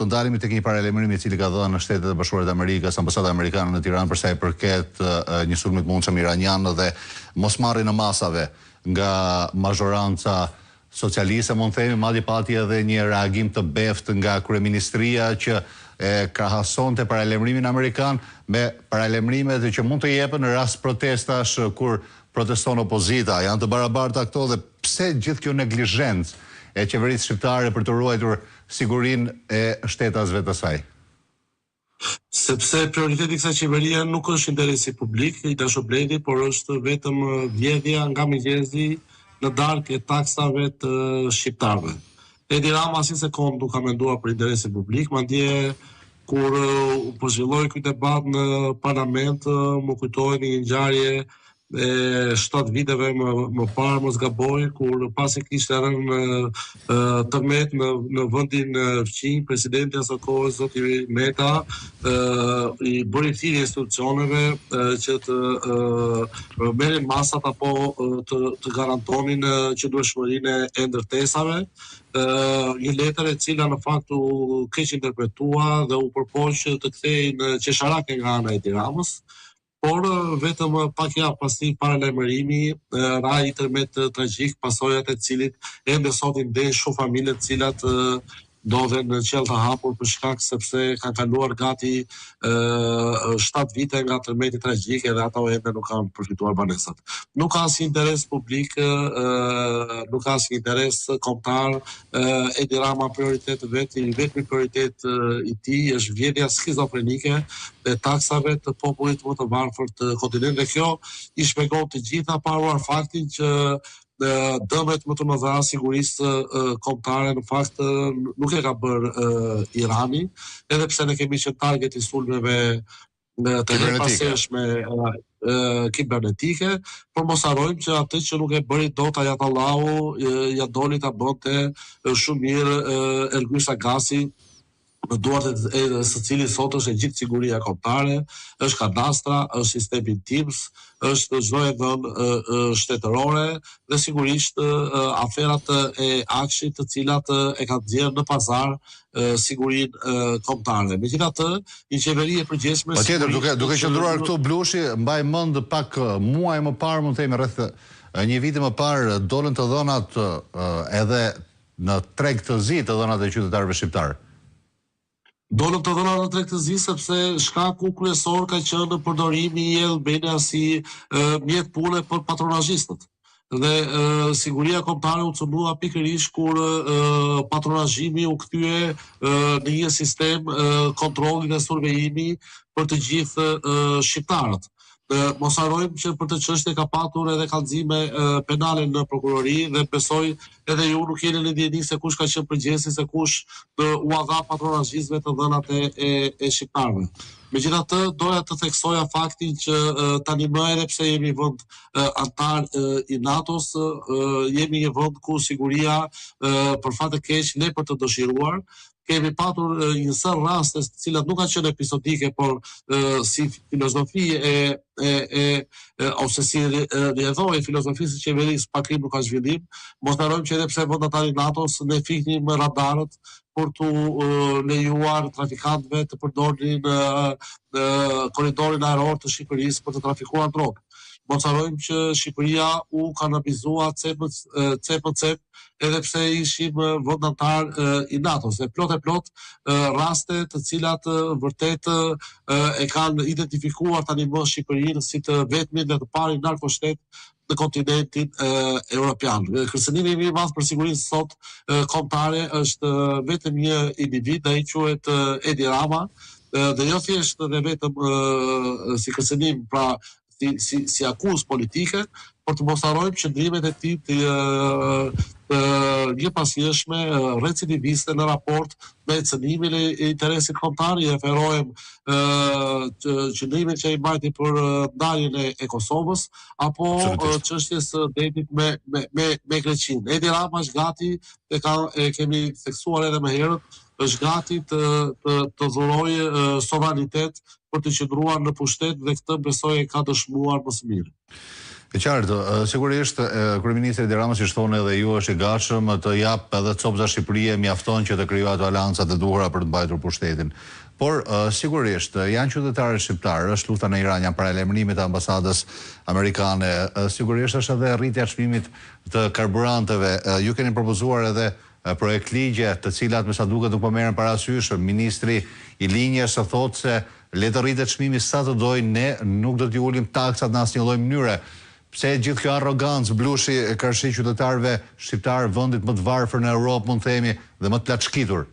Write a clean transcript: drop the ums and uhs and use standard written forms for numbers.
të ndalemi tek një paralajmërim i cili ka dhënë Shtetet e Bashkuara të Amerikës, ambasada amerikane në Tiranë për sa i përket një sulmi të mundshëm iranian dhe mosmarrjen e masave nga mazhoranca socialiste, mund të themi, madje pati edhe një reagim të beftë nga kryeministria që e krahasonte paralajmërimin amerikan me paralajmërimet që mund të jepen në rast protestash kur proteston opozita. Janë të barabarta këto dhe pse gjithë kjo neglizhencë e qeverisë shqiptare për të ruajtur sigurinë e shtetasve të saj? Sepse prioriteti i kësaj qeverie nuk është interesi publik, i dashur Bledi, por është vetëm vjedhja nga mëngjesi në darkë e taksave të shqiptarëve. Edi Rama asnjë sekondë nuk ka menduar për interesin publik, madje kur u po zhvillohej ky debat në parlament, më kujtohet një ngjarje e 7 viteve më, më parë, mos gaboj, kur pasi kishte rënë tërmet në, në vendin fqinj, presidenti i asaj kohe, zoti Meta, i bëri thirrje institucioneve që të merrin masat apo të, të garantonin qëndrueshmërinë e ndërtesave, një letër e cila në fakt u keqinterpretua dhe u përpoq të kthehej në qesharake nga ana e Edi Ramës. Por vetëm pak javë pas një paralajmërimi ra një tërmet tragjik, pasojat e të cilit ende sot i ndjejnë shumë familje të cilat ndodhen në qiell të hapur për shkak sepse kanë kaluar gati 7 vite nga tërmeti tragjik edhe ato ende nuk kanë përfituar banesat. Nuk ka asnjë interes publik, nuk ka asnjë interes kombëtar Edi Rama prioritet vet, i vetmi prioritet i tij është vjedhja skizofrenike e taksave të popullit më të varfër të kontinentit dhe kjo i shpjegon të gjitha pa harruar faktin që dëmet më të mëdha sigurisë kombëtare në fakt nuk e ka bërë Irani, edhe pse ne kemi qenë target i sulmeve në të herëpashershme kibernetike, por mos harrojmë që atë që nuk e bëri dot Ajatollahu, ia doli ta bënte shumë mirë Ergys Agasi, në duart e së cilit sot është e gjithë siguria kombëtare, është kadastra, është sistemi TIMS, është çdo e dhënë shtetërore dhe sigurisht aferat e AKSHI-t të cilat e kanë nxjerrë në pazar sigurinë kombëtare. Megjithatë, një qeveri e përgjegjshme Patjetër, duke duke qëndruar këtu Blushi, mbaj mend pak muaj më parë, mund të themi rreth një viti më parë, dolën të dhënat edhe në treg të zi të dhënat e qytetarëve shqiptarë. Dolën të dhënat në treg të zi sepse shkaku kryesor ka qenë përdorimi i e-Albania si mjet pune për patronazhistët. Dhe siguria kombëtare u cënua pikërisht kur patronazhimi u kthye në një sistem kontrolli dhe survejimi për të gjithë shqiptarët. Mos harrojmë që për këtë çështje ka patur edhe kallëzime penale në prokurori dhe besoj edhe ju nuk jeni në dijeni se kush ka qenë përgjegjësi se kush ua dha patronazhistëve të dhënat e, e, e shqiptarëve. Megjithatë, doja të theksoja faktin që tani më edhe pse jemi vend anëtar i NATO-s, jemi një vend ku siguria për fat të keq le për të dëshiruar. Kemi patur një sërë raste të cilat nuk kanë qenë episodike, por si filozofi e e e ose si rrjedhojë e filozofisë së qeverisë pa krim nuk ka zhvillim. Mos harrojmë që edhe pse vend anëtar i NATO-s ne fiknim radarët për t'u lejuar trafikantëve të përdornin korridorin ajror të Shqipërisë për të trafikuar drogë. Mos harrojmë që Shqipëria u kanabizua cep cep më cep edhe pse ishim vend anëtar i NATO-s. Dhe plot e plot raste të cilat vërtet e kanë identifikuar tani më Shqipërinë si të vetmin dhe të parin narkoshtet në kontinentin europian. Kërcënimi më i madh për sigurinë sot kombëtare është vetëm një individ, ai quhet Edi Rama, dhe jo thjesht dhe vetëm si kërcënim, pra si si si akuzë politike, por të mos harrojmë qëndrimet e tij të të njëpasnjëshme recidiviste në raport me cënimin e interesit kombëtar, i referohem qëndrimit që ai mbajti për ndarjen e, e Kosovës apo çështjes së detit me me me, me Greqinë. Edi Rama është gati, e ka e kemi theksuar edhe më herët, është gati të të, të dhurojë sovranitet për të qëndruar në pushtet dhe këtë besoj e ka dëshmuar më së miri. E qartë, sigurisht kryeministri Edi Rama siç thoni edhe ju është i gatshëm të japë edhe copëza Shqipërie, mjafton që të krijojë ato aleancat e duhura për të mbajtur pushtetin. Por sigurisht janë qytetarët shqiptarë, është lufta në Iran, janë paralajmërimet e ambasadës amerikane, sigurisht është edhe rritja e çmimit të karburanteve. Ju keni propozuar edhe projektligje, të cilat me sa duket nuk po merren parasysh, ministri i linjës thotë se le të rritet çmimi sa të dojë, ne nuk do t'i ulim taksat në asnjë lloj mënyre. Pse gjithë kjo arrogancë Blushi karshi qytetarëve shqiptarë, vendit më të varfër në Europë mund të themi dhe më të plaçkitur?